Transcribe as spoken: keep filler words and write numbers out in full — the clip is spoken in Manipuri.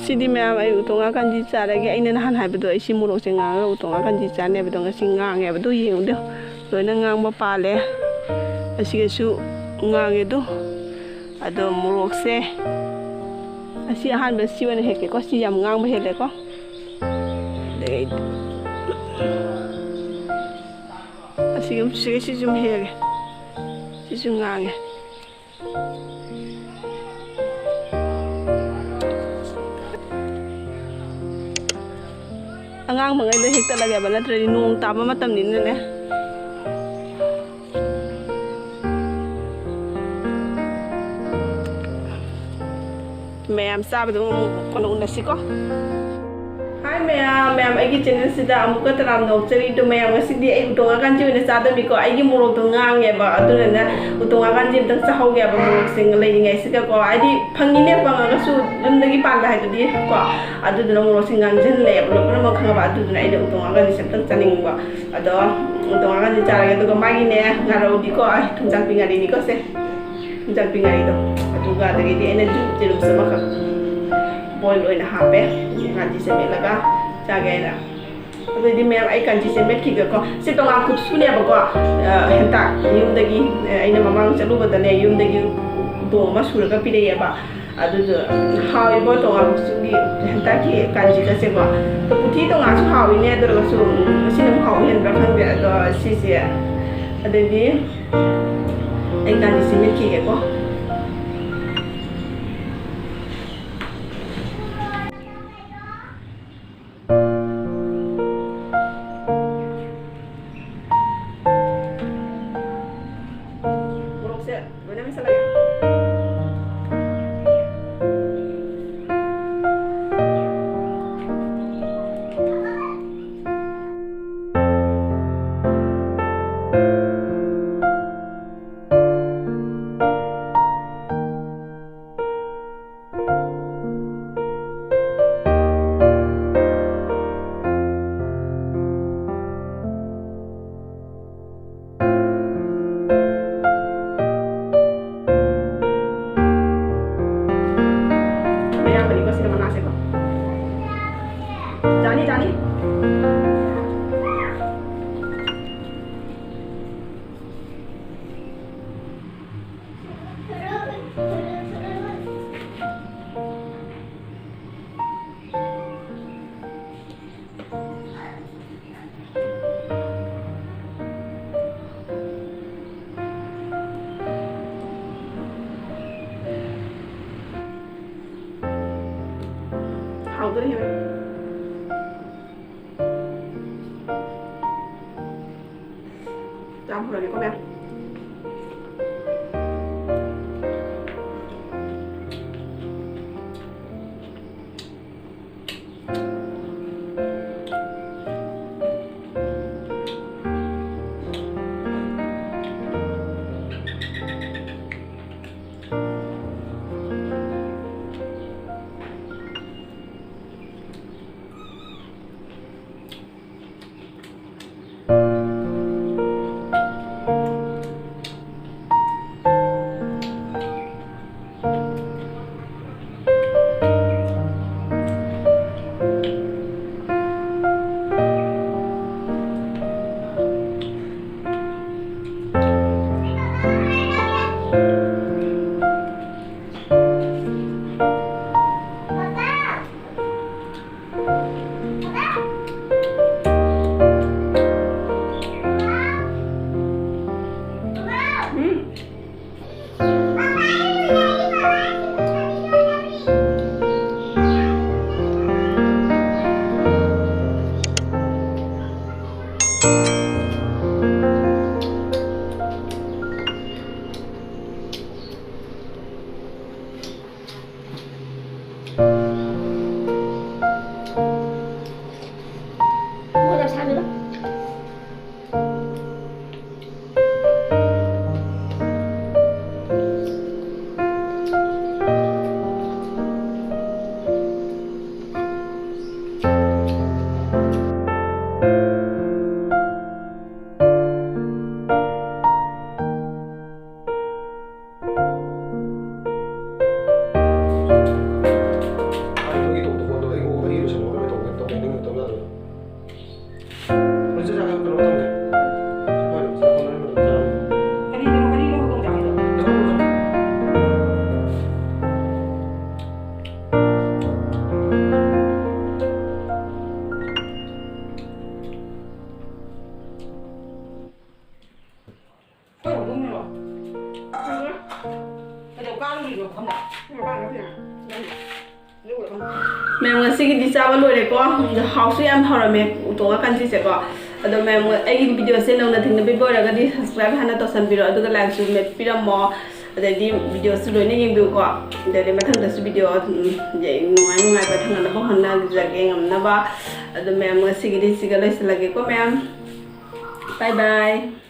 ꯁꯤꯗꯤ ꯃꯌꯥꯝ, ꯑꯩ ꯎꯇꯣꯡ ꯉꯥ ꯀꯥꯟꯖꯤ ꯆꯥꯔꯒꯦ꯫ ꯑꯩꯅ ꯅꯍꯥꯟ ꯍꯥꯏꯕꯗꯣ, ꯑꯩ ꯁꯤ ꯃꯣꯔꯣꯛꯁꯦ ꯉꯥꯡꯉꯒ ꯎꯇꯣꯡ ꯉꯥ ꯀꯥꯟꯖꯤ ꯆꯥꯅꯦꯕꯗꯣ, ꯉꯁꯤ ꯉꯥꯡꯉꯦꯕꯗꯣ, ꯌꯦꯡꯉꯨꯗꯣ꯫ ꯂꯣꯏꯅ ꯉꯥꯡꯕ ꯄꯥꯜꯂꯦ꯫ ꯑꯁꯤꯒꯁꯨ ꯉꯥꯡꯉꯦ ꯑꯗꯣ꯫ ꯑꯗꯣ ꯃꯣꯔꯣꯛꯁꯦ ꯑꯁꯤ ꯑꯍꯥꯟꯕ ꯁꯤ ꯑꯣꯏꯅ ꯍꯦꯛꯀꯦꯀꯣ꯫ ꯁꯤ ꯌꯥꯝ ꯉꯥꯡꯕ ꯍꯦꯜꯂꯦꯀꯣ꯫ ꯑꯗꯒꯤ ꯑꯁꯤꯒ ꯁꯤꯒ ꯁꯤꯁꯨ ꯑꯃ ꯍꯦꯛꯑꯒꯦ꯫ ꯁꯤꯁꯨ ꯉꯥꯡꯉꯦ꯫ ꯑꯉꯥꯡꯕꯉꯩ ꯂꯣꯏ ꯍꯦꯛꯇꯠꯂꯒꯦꯕ, ꯅꯠꯇ꯭ꯔꯗꯤ ꯅꯣꯡ ꯇꯥꯕ ꯃꯇꯝꯅꯤꯅꯅꯦ꯫ ꯃꯌꯥꯝ ꯆꯥꯕꯗꯣ ꯑꯃꯨꯛ ꯀꯣꯟꯅ ꯎꯅꯁꯤꯀꯣ꯫ ꯍꯥꯏ ꯃꯌꯥꯝ, ꯃꯌꯥꯝ ꯑꯩꯒꯤ ꯆꯦꯅꯦꯜꯁꯤꯗ ꯑꯃꯨꯛꯀ ꯇꯔꯥꯝꯅ ꯑꯣꯛꯆꯔꯤ꯫ ꯑꯗꯣ ꯃꯌꯥꯝ, ꯉꯁꯤꯗꯤ ꯑꯩ ꯎꯇꯣꯡ ꯉꯥ ꯀꯥꯟꯖꯤ ꯑꯣꯏꯅ ꯆꯥꯗꯕꯤꯀꯣ, ꯑꯩꯒꯤ ꯃꯣꯔꯣꯛꯇꯣ ꯉꯥꯡꯉꯦꯕ, ꯑꯗꯨꯅꯅꯦ ꯎꯇꯣꯡ ꯉꯥ ꯀꯥꯟꯖꯤ ꯑꯝꯇꯪ ꯆꯥꯍꯧꯒꯦꯕ ꯃꯣꯔꯣꯛꯁꯦ ꯂꯩꯔꯤꯉꯩꯁꯤꯗꯀꯣ꯫ ꯍꯥꯏꯗꯤ ꯐꯪꯉꯤꯅꯦ, ꯐꯪꯉꯒꯁꯨ ꯌꯨꯝꯗꯒꯤ ꯄꯥꯟꯕ ꯍꯥꯏꯗꯨꯗꯤ ꯀꯣ, ꯑꯗꯨꯗꯨꯅ ꯃꯣꯔꯣꯛꯁꯦ ꯉꯥꯡꯁꯤꯜꯂꯛꯑꯦꯕ ꯂꯣꯏ ꯄꯨꯝꯅꯃꯛ ꯈꯪꯉꯕ, ꯑꯗꯨꯗꯨꯅ ꯑꯩꯅ ꯎꯇꯣꯡ ꯉꯥ ꯀꯥꯟꯖꯤꯁꯦ ꯑꯝꯇꯪ ꯆꯥꯅꯤꯡꯕ꯫ ꯑꯗꯣ ꯎꯇꯣꯡ ꯉꯥ ꯀꯥꯟꯖꯤ ꯆꯥꯔꯒꯦ꯫ ꯑꯗꯨꯒ ꯃꯥꯒꯤꯅꯦ ꯉꯥꯔꯧꯗꯤꯀꯣ, ꯑꯩ ꯊꯨꯝꯖꯥꯡ ꯄꯤ ꯉꯥꯔꯤꯅꯤꯀꯣ ꯁꯦ꯫ ꯊꯨꯝꯖꯥꯡ ꯄꯤ ꯉꯥꯔꯤꯗꯣ꯫ ꯑꯗꯨꯒ ꯑꯗꯒꯤꯗꯤ ꯑꯩꯅ ꯖꯨ-, ꯖꯦꯔꯨꯝꯁꯨ ꯑꯃꯈꯛ ꯕꯣꯏꯜ ꯑꯣꯏꯅ ꯍꯥꯞꯄꯦ꯫ ꯀꯥꯟꯖꯤꯁꯦ ꯃꯦꯠꯂꯒ ꯆꯥꯒꯦ ꯍꯥꯏꯅ꯫ ꯑꯗꯨꯗꯤ ꯃꯌꯥꯝ, ꯑꯩ ꯀꯥꯟꯖꯤꯁꯦ ꯃꯦꯠꯈꯤꯒꯦꯀꯣ꯫ ꯁꯤ ꯇꯣꯉꯥꯟ ꯀꯨꯞꯁꯨꯅꯦꯕꯀꯣ, ꯑ, ꯍꯦꯟꯇꯥꯛ ꯌꯨꯝꯗꯒꯤ, ꯑ, ꯑꯩꯅ ꯃꯃꯥꯡ ꯆꯠꯂꯨꯕꯗꯅꯦ, ꯌꯨꯝꯗꯒꯤ ꯎꯇꯣꯡ ꯑꯃ ꯁꯨꯔꯒ ꯄꯤꯔꯛꯑꯦꯕ꯫ ꯑꯗꯨꯗꯣ ꯍꯥꯎꯏꯕꯣ, ꯇꯣꯉꯥꯟ ꯀꯨꯞꯁꯨꯒꯤ ꯍꯦꯟꯇꯥꯛꯀꯤ ꯀꯥꯟꯖꯤꯒꯁꯦꯀꯣ꯫ ꯑꯗꯣ ꯎꯇꯤ ꯇꯣꯉꯥꯟꯁꯨ ꯍꯥꯎꯏꯅꯦ, ꯑꯗꯨ ꯑꯣꯏꯔꯒꯁꯨ, ꯎꯝ, ꯁꯤꯅ ꯑꯃꯨꯛ ꯍꯥꯎꯕ ꯍꯦꯟꯕ꯭ꯔꯥ ꯈꯪꯗꯦ꯫ ꯑꯗꯣ ꯁꯤꯁꯦ, ꯑꯗꯩꯗꯤ ꯑꯩ ꯀꯥꯟꯖꯤꯁꯦ ꯃꯦꯠꯈꯤꯒꯦꯀꯣ꯫ ꯃꯣꯔꯣꯛꯁꯦ ꯂꯣꯏꯅ ꯃꯦꯠꯁꯜꯂꯒꯦ꯫ ꯆꯥꯝꯊꯣꯛꯂꯒꯦꯀꯣ, ꯃꯌꯥꯝ꯫ ꯀꯩꯗꯧ ꯀꯥꯡꯗ꯭ꯔꯤꯅꯣ ꯈꯪꯗꯦ꯫ ꯃꯌꯥꯝ, ꯉꯁꯤꯒꯤꯗꯤ ꯆꯥꯕ ꯂꯣꯏꯔꯦꯀꯣ꯫ ꯑꯗꯣ ꯍꯥꯎꯁꯨ ꯌꯥꯝ ꯍꯥꯎꯔꯝꯃꯦ, ꯎꯇꯣꯡ ꯑꯀꯟꯁꯤꯁꯦꯀꯣ꯫ ꯑꯗꯣ ꯃꯌꯥꯝ, ꯑꯩꯒꯤ ꯚꯤꯗꯤꯑꯣꯁꯦ ꯅꯧꯅ ꯊꯦꯡꯅꯕꯤꯕ ꯑꯣꯏꯔꯒꯗꯤ subscribe ꯍꯥꯟꯅ ꯇꯧꯁꯟꯕꯤꯔꯣ, ꯑꯗꯨꯒ like ꯁꯨ ꯃꯦꯠꯄꯤꯔꯝꯃꯣ꯫ ꯑꯗꯩꯗꯤ ꯚꯤꯗꯤꯑꯣꯁꯨ ꯂꯣꯏꯅ ꯌꯦꯡꯕꯤꯌꯨꯀꯣ꯫ ꯑꯗꯩꯗꯤ ꯃꯊꯪꯗꯁꯨ ꯚꯤꯗꯤꯑꯣ, ꯎꯝ, ꯅꯨꯡꯉꯥꯏ ꯅꯨꯡꯉꯥꯏꯕ ꯊꯦꯡꯅꯅꯕ ꯍꯣꯠꯅꯖꯒꯦ ꯉꯝꯅꯕ꯫ ꯑꯗꯣ ꯃꯌꯥꯝ, ꯉꯁꯤꯒꯤꯗꯤ ꯁꯤꯒ ꯂꯣꯏꯁꯤꯜꯂꯒꯦꯀꯣ ꯃꯌꯥꯝ꯫ Bye bye꯫